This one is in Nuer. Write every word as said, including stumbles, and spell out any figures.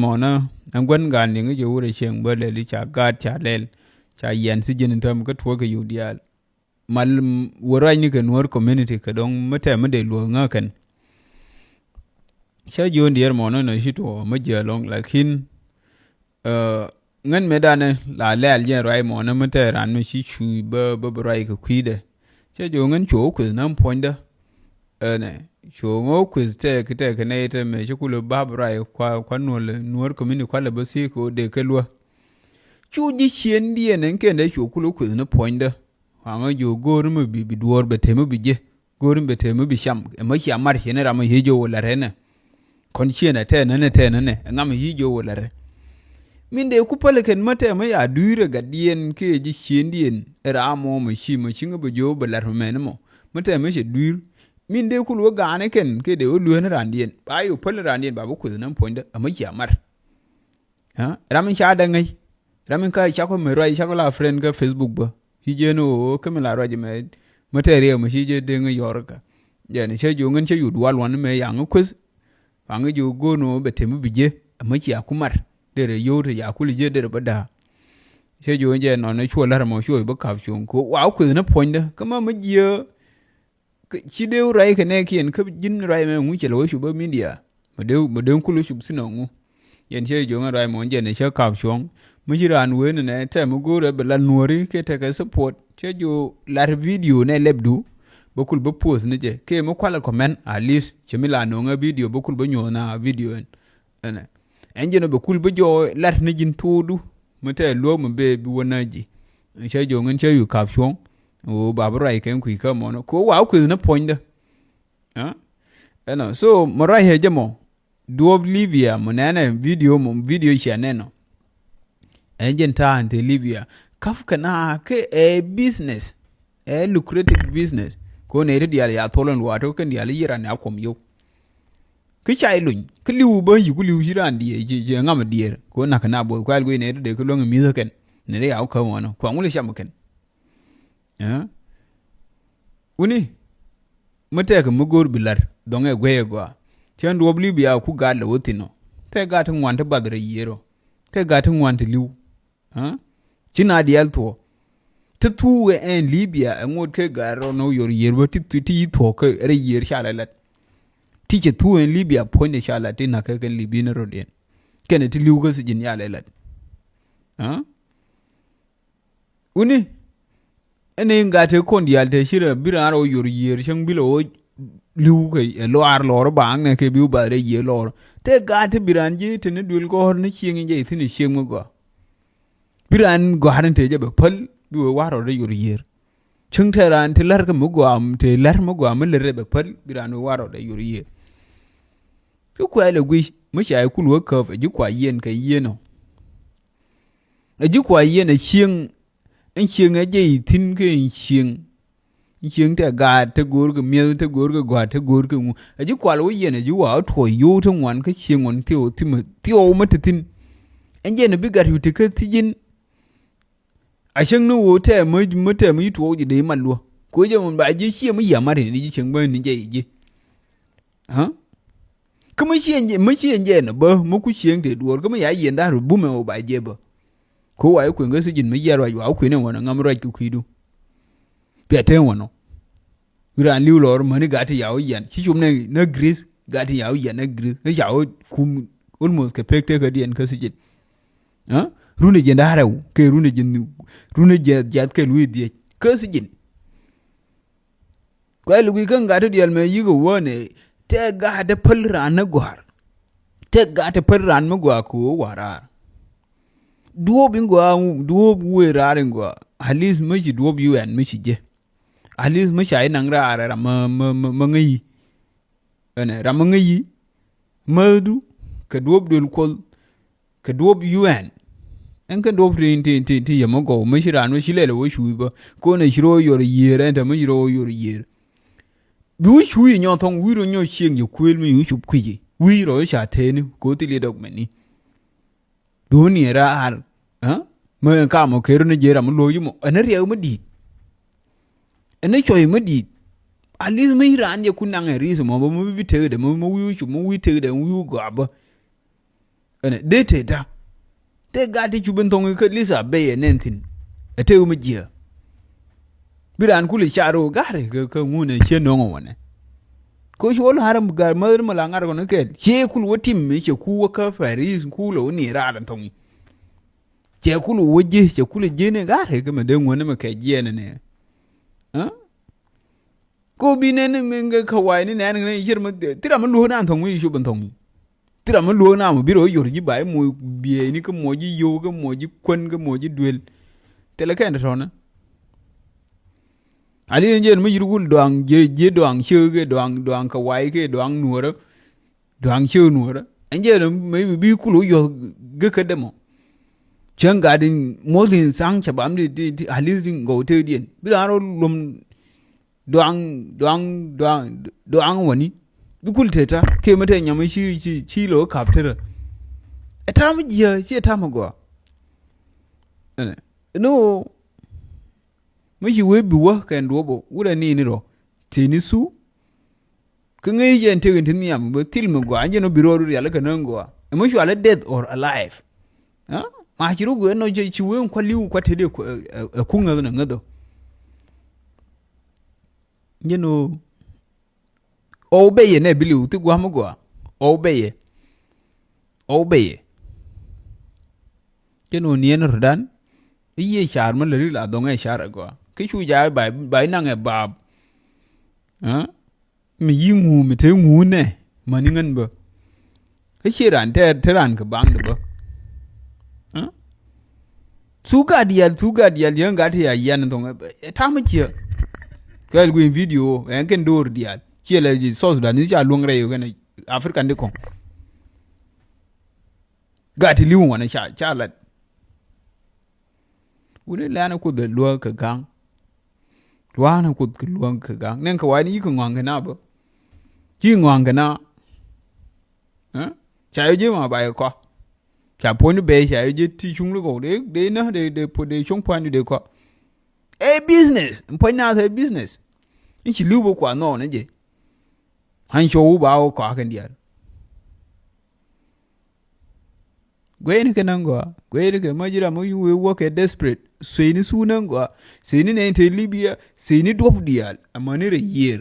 Mɔnä ɛn gua̱n gal niŋ jɛ wurɛ cieŋ bä lɛl i̱ ca gaat ca lɛl ca yɛn thi̱ji̱n in täämɛ kä tuɔɔk kɛ yio̱w diaal. Mal wä ruacni kɛ Nuäär community kɛ dɔ̱ŋ mi tɛm mi dee luɔ̱k ŋäk kɛn. Cä jiön diɛɛr mɔnä nɔ ci tuɔɔk mi jiɛ lɔ̱ŋ lakin ŋän mëë danɛ la lɛl jɛ ruac mɔnä mi tɛm ran mi ci cuuc bä bä ruac kɛ kui̱dɛ. Cä jiö ŋän cuɔ wä kueth nä puɔ̱nydä. Ɛnɛ cuɔ ŋä wä kueth tɛk tɛk nɛy tɛ mëë ci kulɛ bä bä ruac kua kua Nuäär Nuäär community kualɛ bä thiek kɛ wä dee kɛ luä. Cu ji̱ ciëndiɛn ɛn kɛn dee cuɔ kulɛ kueth ni puɔ̱nydä. Waŋä jiö go̱o̱r mi bi bi duɔ̱ɔ̱r bɛ tem mi bi jiɛ. Go̱o̱r mi bɛ tem mi bi cam ɛmɔ cia mar ciɛn ram mi hiec jiö wä la rɛnɛ. Kɔn ciɛn ɛ tɛn nänɛ tɛn nänɛ ɛŋa mi hiec jiö wä la rɛ. Min dee ku päl kɛn mä tɛm mi ya dui̱r ɛ gatdiɛn kɛ ji̱ ciëndiɛn ɛ ram mɔ mɔ ci mɔ ci ŋä bɛ jiö bɛ lar mɛn mɔ. Mä tɛm mi cɛ dui̱r min dee kul wä ga̱a̱n kɛn kɛ dee wä lueeni randiɛn ba yɛ wä päl randiɛn ba bä kueth nä puɔ̱nydä ɛmɔ cia mar. Ram in ca däŋ ŋäc. Ram in ka cakɔ mi ruac cakɔ la friend kä Facebook bä. Ci jee ni ɣöö kä mi la ruac mɛ mi tɛɛr yɛ mi ci jee deŋ yɔr kä. Jɛ ni cä jiö ŋän cä yut wal wan mɛ yaŋ kueth. Waŋ jiö go̱o̱n ɣöö bɛ tem bi jee ɛmɛ ci a ku mar derɛ yio̱w te ya kul jee derɛ bä da̱a̱. Cä jiö jɛ nɔn cuɔ la̱r mɔ cuɔ bä kap cuɔ̱ŋ ko wa kueth ni puɔ̱nydä kä ma mi jiö. Ci dee wä ruac kɛ nɛɛkiɛn kä ji̱n ruac mɛ ŋu cɛ lɛ wä cup ɛ midia. Mɛ dee mɛ dee kul wä cup thin ɛ ŋu. Yɛn cɛ jiö ŋä ruac mɔn jɛn ɛ cä kap cuɔ̱ŋ. Mi ci raan wen nɛ tɛm mi go̱o̱rɛ bɛ la nuɔ̱ri kɛ tekɛ support cɛ jiö lar video nɛ lɛpdu. Bä kul bä post ni jɛ kɛ mi kualɛ comment at least cɛ mi la no̱o̱ŋɛ video bä kul bä nyuɔ̱th na video ɛn. Ɛnɛ ɛn jɛn ɔ bɛ kul bä jɔɔc lat ni ji̱n tuudu mi tɛɛ luäk mi bee bi wä nääc ji̱. Cä jiɔŋ in cä yu kap cuɔ̱ŋ ɣöö ba bi ruac kɛn kui̱ kä mɔnɔ kɛ ɣöö wa wä kueth ni puɔ̱nydä. Ɛnɔ so mɔ ruac ɛ jɛ mɔ duɔ̱ɔ̱p Libya mɔ nɛnɛ video mɔ video cia nɛn ɔ. Ɛn jɛn ta̱a̱ in te Libya kap kɛ na kɛ ɛ business ɛ lucrative business. Kɛ ɣöö nɛy ti diaal ya thol in luaat kɛn diaal i̱ yiran ya kuɔm yio̱w. Kä ca i̱ lony kä li̱w bä yi̱ ku li̱w ci raan diëër ci ŋam diëër kɛ ɣöö na̱k kɛ na bo̱o̱th kual guic nɛy ti dee kä luäŋ i̱ mi̱th kɛn nɛy ti ya wä käm ɣɔnɔ kuaŋ wul cam kɛn. Wuni mi tɛk mi go̱o̱r bi la̱r dhɔŋɛ guey ɛ gɔaa. Cän duɔ̱ɔ̱p Libya ku gat lɛ wä thi̱n ɔ tɛk gat ti ŋuan ti bath rɛy yiër ɔ tɛk gat ti ŋuan ti li̱w. Ci na diaal thuɔ̱ɔ̱ ti thuukɛ ɛn Libya ɛ ŋot kɛ gat rɔ ni wä yor yiër bä ti ti yi thuɔ̱ɔ̱ kɛ rɛy yiër ca lɛ lat. Ti cɛ thuuk ɛn Libya puɔ̱nydɛ ca lat ti na̱k kɛ kɛn Libya ni rɔ̱diɛn kɛnɛ ti li̱w kä thi̱ji̱n ca lɛ lat. Wuni ɛn in gat te kɔn diaal te ci rɛ bi raan rɔ yor yiër cäŋ bi lɛ wä li̱w kɛ ɛ lɔaar lɔɔr baaŋ nɛ kɛ bi wä bath rɛ yiër lɔɔr. Te gat te bi raan ji̱ te ni duël gɔ̱r ni cieŋ in jɛ ithin cieŋ mi gɔaa. Bi raan gɔ̱a̱r in te jɛ bɛ päl bi wä war rɔ rɛ yor yiër. Cäŋ te raan te lär kɛ mi gɔaa te lär mi gɔaa mi lär rɛ bɛ päl bi raan wä war rɔ rɛ yor yiër. Ki kuɛl ɛ guic mi ca ikul wä käp ɛ ji̱ kua yiɛn kɛ yiɛn ɔ. Ɛ ji̱ kua yiɛn ɛ cieŋ in cieŋ ɛ jɛ ithin kɛ in cieŋ. In cieŋ tɛ gaat te go̱o̱r kɛ mi̱eth te go̱o̱r kɛ gɔ̱a̱t te go̱o̱r kɛ ŋu ɛ ji̱ kual wä yiɛn ɛ ji̱ wa wä tuɔɔc yo̱o̱ te ŋuan kä cieŋ ŋuan thiɔw thimɛ thiɔw mä te thi̱n. Ɛn jɛn ɛ bi gat wi̱i̱ te kä thi̱ji̱n. A cäŋ ni ɣöö tɛɛ mä mä tɛɛ mä ci tuɔɔk ji̱ dee mal luɔ. Kɛ ɣöö jɛ mɔ ba ji̱ ciɛ mi yia mat in ji̱ cäŋ bä ni jɛ i̱ ji̱. Kä mä ciɛ mä ciɛ jɛ ni bä mä ku cieŋ tëë duɔɔr kä mä ya yiɛn da̱r bumɛ ɣöö ba jɛ bä. Kɛ ɣöö wa i̱ kueŋ kä thi̱ji̱n mä yia ruac wa i̱ kueŋ in wänɔ ŋam ruac kɛ kui̱du. Bia te wänɔ. Wi̱ raan li̱w lɔɔr mäni gat ti yaw yian ci cum nɛ nä Greece gat ti yaw yian nä Greece nä ca wä kum almost kɛ pek tek kä diɛn kä thi̱ji̱n. Run ɛ jiɛn da̱rɛw kɛ run ɛ jiɛn run ɛ jiɛn jiath kɛ lui̱ dhiec kä thi̱ji̱n. Kuɛ luki kä gat ti diɛl mɛ yikɛ wä nɛ tɛ gat ti päl raan ni gɔ̱a̱r. Tɛ gat ti päl raan mi gɔaa kɛ wä wa raar. Duɔ̱ɔ̱p in gɔaa duɔ̱ɔ̱p wëë raar in gɔaa at least mi ci duɔ̱ɔ̱p U N mi ci jɛ. At least mi ca inaŋ raar ram ma ma ma ŋäci. Ɛnɛ ram ma ŋäci. Mäthdu kɛ duɔ̱ɔ̱p duël kuɔth kɛ duɔ̱ɔ̱p U N. Ɛn kɛn duɔ̱ɔ̱p ti ti ti ti yɛ ma gɔw mi ci raan wä ci lɛl wä cuuc bä. Kɔn ɛ ci rɔ wä yɔr yiëër ɛn tɛ mi ci rɔ wä yɔr yiëër. Bi wä cuuc inyɔ thɔŋ wi̱i̱ rɔ nyɔ cieŋ jɛ kuëël mi wä cup kui̱ci wi̱i̱ rɔ wä ca tëëni ko̱ thil yɛ dɔk mɛni. Duɔ̱ɔ̱ni raar. Mɛ kam ɔ kɛ run jiɛ ram mi luɔ̱k ji̱ mɔ ɛn riɛk mi di̱i̱t. Ɛn cɔy mi di̱i̱t. At least mi raan jɛ kun naŋ ɛ riis mɔ bä mi bi tekdɛ mi wi̱i̱ cup mi wi̱i̱ tekdɛ mi wi̱i̱ gɔaa bä. Ɛnɛ dee tëë da̱. Tëë gat ti cu ben thɔŋ i̱ kä Lisa Bey ɛ nɛn thi̱n. Ɛ tëë wi̱ mi jiääk. Bi raan kul i̱ car ro̱o̱ gat i̱ kä, kä ŋun ɛ ciɛ nöŋ ɛ wänɛ. Kä cu wä la̱r ɛ gat mäth ri mi la ŋa̱r kɔn i̱ kɛɛl. Ciɛ kul wä tim i̱ cɛ ku wä kä Paris kul ɛ wä ni raar ɛ thɔŋ i̱. Cɛ kul wä ji̱, cɛ kul ji̱ ni gat i̱ kä mɛ dee ŋuäni mɛ kɛ jiɛɛn ɛ nɛ. Kä bi nɛn mi ŋɛ kä wa̱i̱ ni nɛn ŋɛ cier mi thira mi luäk nan thɔŋ mi cop in thɔŋ mi. Thira mi luäk nan mi bi rɔ yor ji̱ ba i̱ moc bieyni kä moc ji̱ yio̱w kä moc ji̱ kuän kä moc ji̱ duel. Thilɛ kɛn tɔ̱tɔ̱nä. Ali ɛn jɛn mi yir kul dɔaŋ jiɛ jiɛ dɔaŋ ciek kɛ dɔaŋ dɔaŋ kä wa̱i̱ kɛ dɔaŋ nuɔrä. Dɔaŋ ciek nuɔrä. Ɛn jɛn mi bi kul wä yɔth gek kä dämɔ. Cäŋ gat in muɔth in thaŋ ca bam di di di ali di ŋɔw tëëkdiɛn bi raan rɔ luɔm. Duaŋ, duaŋ, duaŋ, duaŋ wäni. Bi kul teta kiɛ mi te nyam ci ci ci lo kap tera. Ɛ tam jiɛ ci ɛ tam gɔa. Ɛnɛ no. Mi ci wee bi wä kɛn duɔp wurɛ ni ni rɔ. Teni su. Kä ŋäc jɛ ɛn tek in ti nhiam bä thil mi gɔaa ɛn jɛ nɔ bi rɔɔdu rial kɛ nööŋ gɔaa. Ɛ mi cual ɛ death or alive. Ma ci ruk wee nɔ ci wee in kual li̱w kuat teti ɛ kuŋ ŋäth nɔ ŋäth ɔ. Jɛ nɔ. Ɔw bɛyɛ nɛ bi li̱w thi gua̱a̱m mi gɔaa. Ɔw bɛyɛ. Ɔw bɛyɛ. Cɛ nɔ niɛn rɔ̱dan. I̱ yiëë car mi lät ri la dhɔŋɛ car ɛ gɔaa ki cu ja̱a̱ ba ba inaŋɛ baap. Mi yi ŋu mi te ŋu nɛ mäni ŋän bä. Kä cie ran tɛɛr te ran kɛ baŋ di bä. Thuk gat diaal thuk gat diaal yäŋ gat ti a yian thoŋ ɛ tam ciɛ. Kɛɛl gui̱n video ɛn kɛn door diaal ciɛ lɛ South Sudan ni ca luäŋ rɛy kɛn African di kɔŋ. Gat ti li̱w wanɛ ca ca lat. Wuni lɛ̈nɛ kuoth ɛ luäk kɛ ga̱ŋ. Lua̱a̱nɛ kuoth kɛ luäk kɛ ga̱ŋ nɛn kɛ wa̱i̱ni yikɛ ŋɔa̱ŋ kɛ na bä. Ci ŋɔa̱ŋ kɛ na. Ca yɔ ji̱ ma ba yɛ kɔ. Ca puɔ̱nydu bɛy ca yɔ ji̱ ti cuŋ lukɔw dee dee nä dee dee puɔ̱t dee cuŋ pua̱nydu dee kɔ. Ɛ business puɔ̱ny naath ɛ business. Ni ci li̱w bä kua nhɔɔk ni jɛ. Ɣän cɔw wä ba wä kɔakɛn diaal. Gueyni kɛ näŋ gɔaa gueyni kɛ mäc ram mi wee wäkɛ desperate. Sueyni thuk näŋ gɔaa. Sueyni nɛy te Libya sueyni duɔ̱p diaal amäni rɛy yiëër.